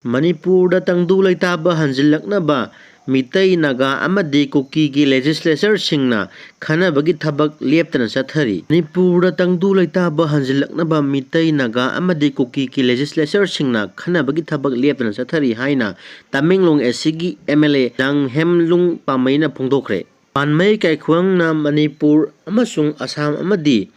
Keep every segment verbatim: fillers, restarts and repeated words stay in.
ꯃꯅꯤꯄꯨꯔꯗ ꯇꯪꯗꯨ ꯂꯩꯇꯥꯕ ꯍꯟꯖꯤꯜꯂꯛꯅꯕ ꯃꯤꯇꯩ, ꯅꯥꯒꯥ ꯑꯃꯗꯤ ꯀꯨꯀꯤꯒꯤ ꯂꯦꯖꯤꯁꯂꯦꯆꯔꯁꯤꯡꯅ ꯈꯟꯅꯕꯒꯤ ꯊꯕꯛ ꯂꯦꯞꯇꯅ ꯆꯠꯊꯔꯤ꯫ ꯃꯅꯤꯄꯨꯔꯗ ꯇꯪꯗꯨ ꯂꯩꯇꯥꯕ ꯍꯟꯖꯤꯜꯂꯛꯅꯕ ꯃꯤꯇꯩ, ꯅꯥꯒꯥ ꯑꯃꯗꯤ ꯀꯨꯀꯤꯒꯤ ꯂꯦꯖꯤꯁꯂꯦꯆꯔꯁꯤꯡꯅ ꯈꯟꯅꯕꯒꯤ ꯊꯕꯛ ꯂꯦꯞꯇꯅ ꯆꯠꯊꯔꯤ ꯍꯥꯏꯅ ꯇꯃꯦꯡꯂꯣꯡ ꯑꯦꯁꯤꯒꯤ ꯑꯦꯝ ꯑꯦꯜ ꯑꯦ ꯖꯥꯡꯍꯦꯝꯂꯨꯡ ꯄꯥꯝꯃꯩꯅ ꯐꯣꯡꯗꯣꯛꯈ꯭ꯔꯦ꯫ ꯄꯥꯟꯃꯩ ꯀꯥꯏꯈꯨꯋꯪꯅ ꯃꯅꯤꯄꯨꯔ ꯑꯃꯁꯨꯡ ꯑꯁꯥꯝ ꯑꯃꯗꯤ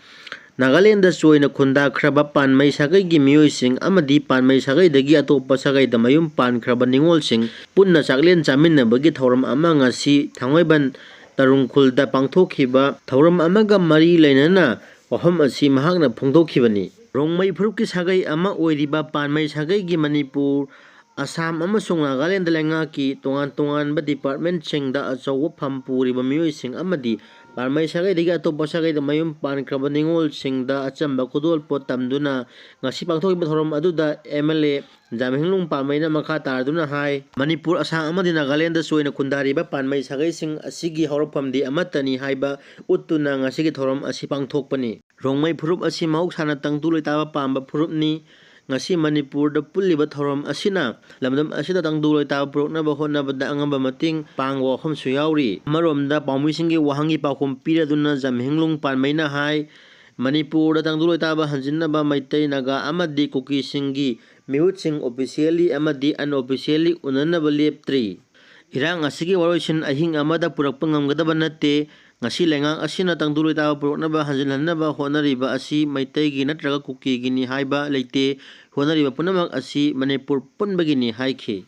ꯅꯥꯒꯥꯂꯦꯟꯗ ꯆꯣꯏꯅ ꯈꯨꯟꯗꯥꯈ꯭ꯔꯕ ꯄꯥꯟꯃꯩ ꯁꯥꯒꯩꯒꯤ ꯃꯤꯑꯣꯏꯁꯤꯡ ꯑꯃꯗꯤ ꯄꯥꯟꯃꯩ ꯁꯥꯒꯩꯗꯒꯤ ꯑꯇꯣꯞꯄ ꯁꯥꯒꯩꯗ ꯃꯌꯨꯝ ꯄꯥꯟꯈ꯭ꯔꯕ ꯅꯤꯉꯣꯜꯁꯤꯡ ꯄꯨꯟꯅ ꯆꯥꯛꯂꯦꯟ ꯆꯥꯃꯤꯟꯅꯕꯒꯤ ꯊꯧꯔꯝ ꯑꯃ ꯉꯁꯤ ꯊꯥꯡꯃꯩꯕꯟ ꯇꯔꯨꯡꯈꯨꯜꯗ ꯄꯥꯡꯊꯣꯛꯈꯤꯕ ꯊꯧꯔꯝ ꯑꯃꯒ ꯃꯔꯤ ꯂꯩꯅꯅ ꯋꯥꯐꯝ ꯑꯁꯤ ꯃꯍꯥꯛꯅ ꯐꯣꯡꯗꯣꯛꯈꯤꯕꯅꯤ꯫ ꯔꯣꯡꯃꯩ ꯐꯨꯔꯨꯞꯀꯤ ꯁꯥꯒꯩ ꯑꯃ ꯑꯣꯏꯔꯤꯕ ꯄꯥꯟꯃꯩ ꯁꯥꯒꯩꯒꯤ ꯃꯅꯤꯄꯨꯔ, ꯑꯁꯥꯝ ꯑꯃꯁꯨꯡ ꯅꯥꯒꯥꯂꯦꯟꯗ ꯂꯩꯉꯥꯛꯀꯤ ꯇꯣꯉꯥꯟ ꯇꯣꯉꯥꯟꯕ ꯗꯤꯄꯥꯔꯠꯃꯦꯟꯠꯁꯤꯡꯗ ꯑꯆꯧꯕ ꯐꯝ ꯄꯨꯔꯤꯕ ꯃꯤꯑꯣꯏꯁꯤꯡ ꯑꯃꯗꯤ ꯄꯥꯟꯃꯩ ꯁꯥꯒꯩꯗꯒꯤ ꯑꯇꯣꯞꯄ ꯁꯥꯒꯩꯗ ꯃꯌꯨꯝ ꯄꯥꯟꯈ꯭ꯔꯕ ꯅꯤꯉꯣꯜꯁꯤꯡꯗ ꯑꯆꯝꯕ ꯈꯨꯗꯣꯜꯄꯣꯠ ꯇꯝꯗꯨꯅ ꯉꯁꯤ ꯄꯥꯡꯊꯣꯛꯈꯤꯕ ꯊꯧꯔꯝ ꯑꯗꯨꯗ ꯑꯦꯝ ꯑꯦꯜ ꯑꯦ ꯖꯥꯝꯍꯤꯡꯂꯨꯡ ꯄꯥꯟꯃꯩꯅ ꯃꯈꯥ ꯇꯥꯔꯗꯨꯅ ꯍꯥꯏ, ꯃꯅꯤꯄꯨꯔ, ꯑꯁꯥꯝ ꯑꯃꯗꯤ ꯅꯥꯒꯥꯂꯦꯟꯗ ꯆꯣꯏꯅ ꯈꯨꯟꯗꯥꯔꯤꯕ ꯄꯥꯟꯃꯩ ꯁꯥꯒꯩꯁꯤꯡ ꯑꯁꯤꯒꯤ ꯍꯧꯔꯛꯐꯝꯗꯤ ꯑꯃꯠꯇꯅꯤ ꯍꯥꯏꯕ ꯎꯠꯇꯨꯅ ꯉꯁꯤꯒꯤ ꯊꯧꯔꯝ ꯑꯁꯤ ꯄꯥꯡꯊꯣꯛꯄꯅꯤ꯫ ꯔꯣꯡꯃꯩ ꯐꯨꯔꯨꯞ ꯑꯁꯤ ꯃꯍꯧꯁꯥꯅ ꯇꯪꯗꯨ ꯂꯩꯇꯥꯕ ꯄꯥꯝꯕ ꯐꯨꯔꯨꯞꯅꯤ꯫ ꯉꯁꯤ ꯃꯅꯤꯄꯨꯔꯗ ꯄꯨꯜꯂꯤꯕ ꯊꯧꯔꯝ ꯑꯁꯤꯅ ꯂꯝꯗꯝ ꯑꯁꯤꯗ ꯇꯪꯗꯨ ꯂꯩꯇꯥꯕ ꯄꯨꯔꯛꯅꯕ ꯍꯣꯠꯅꯕꯗ ꯑꯉꯝꯕ ꯃꯇꯦꯡ ꯄꯥꯡꯕ ꯋꯥꯐꯝꯁꯨ ꯌꯥꯎꯔꯤ꯫ ꯑꯃꯔꯣꯝꯗ ꯄꯥꯎꯃꯤꯁꯤꯡꯒꯤ ꯋꯥꯍꯪꯒꯤ ꯄꯥꯎꯈꯨꯝ ꯄꯤꯔꯗꯨꯅ ꯖꯥꯝꯍꯤꯡꯂꯨꯡ ꯄꯥꯟꯃꯩꯅ ꯍꯥꯏ, ꯃꯅꯤꯄꯨꯔꯗ ꯇꯪꯗꯨ ꯂꯩꯇꯥꯕ ꯍꯟꯖꯤꯟꯅꯕ ꯃꯩꯇꯩ, ꯅꯥꯒꯥ ꯑꯃꯗꯤ ꯀꯨꯀꯤꯁꯤꯡꯒꯤ ꯃꯤꯍꯨꯠꯁꯤꯡ officially ꯑꯃꯗꯤ unofficially ꯎꯅꯅꯕ ꯂꯦꯞꯇ꯭ꯔꯤ꯫ ꯏꯔꯥꯡ ꯑꯁꯤꯒꯤ ꯋꯥꯔꯣꯏꯁꯤꯟ ꯑꯍꯤꯡ ꯑꯃꯗ ꯄꯨꯔꯛꯄ ꯉꯝꯒꯗꯕ ꯅꯠꯇꯦ꯫ ꯉꯁꯤ ꯂꯩꯉꯥꯛ ꯑꯁꯤꯅ ꯇꯪꯗꯨ ꯂꯩꯇꯥꯕ ꯄꯨꯔꯛꯅꯕ ꯍꯟꯖꯤꯜꯍꯟꯅꯕ ꯍꯣꯠꯅꯔꯤꯕ ꯑꯁꯤ ꯃꯩꯇꯩꯒꯤ ꯅꯠꯇ꯭ꯔꯒ ꯀꯨꯀꯤꯒꯤꯅꯤ ꯍꯥꯏꯕ ꯂꯩꯇꯦ꯫ ꯍꯣꯠꯅꯔꯤꯕ ꯄꯨꯝꯅꯃꯛ ꯑꯁꯤ ꯃꯅꯤꯄꯨꯔ ꯄꯨꯟꯕꯒꯤꯅꯤ ꯍꯥꯏꯈꯤ꯫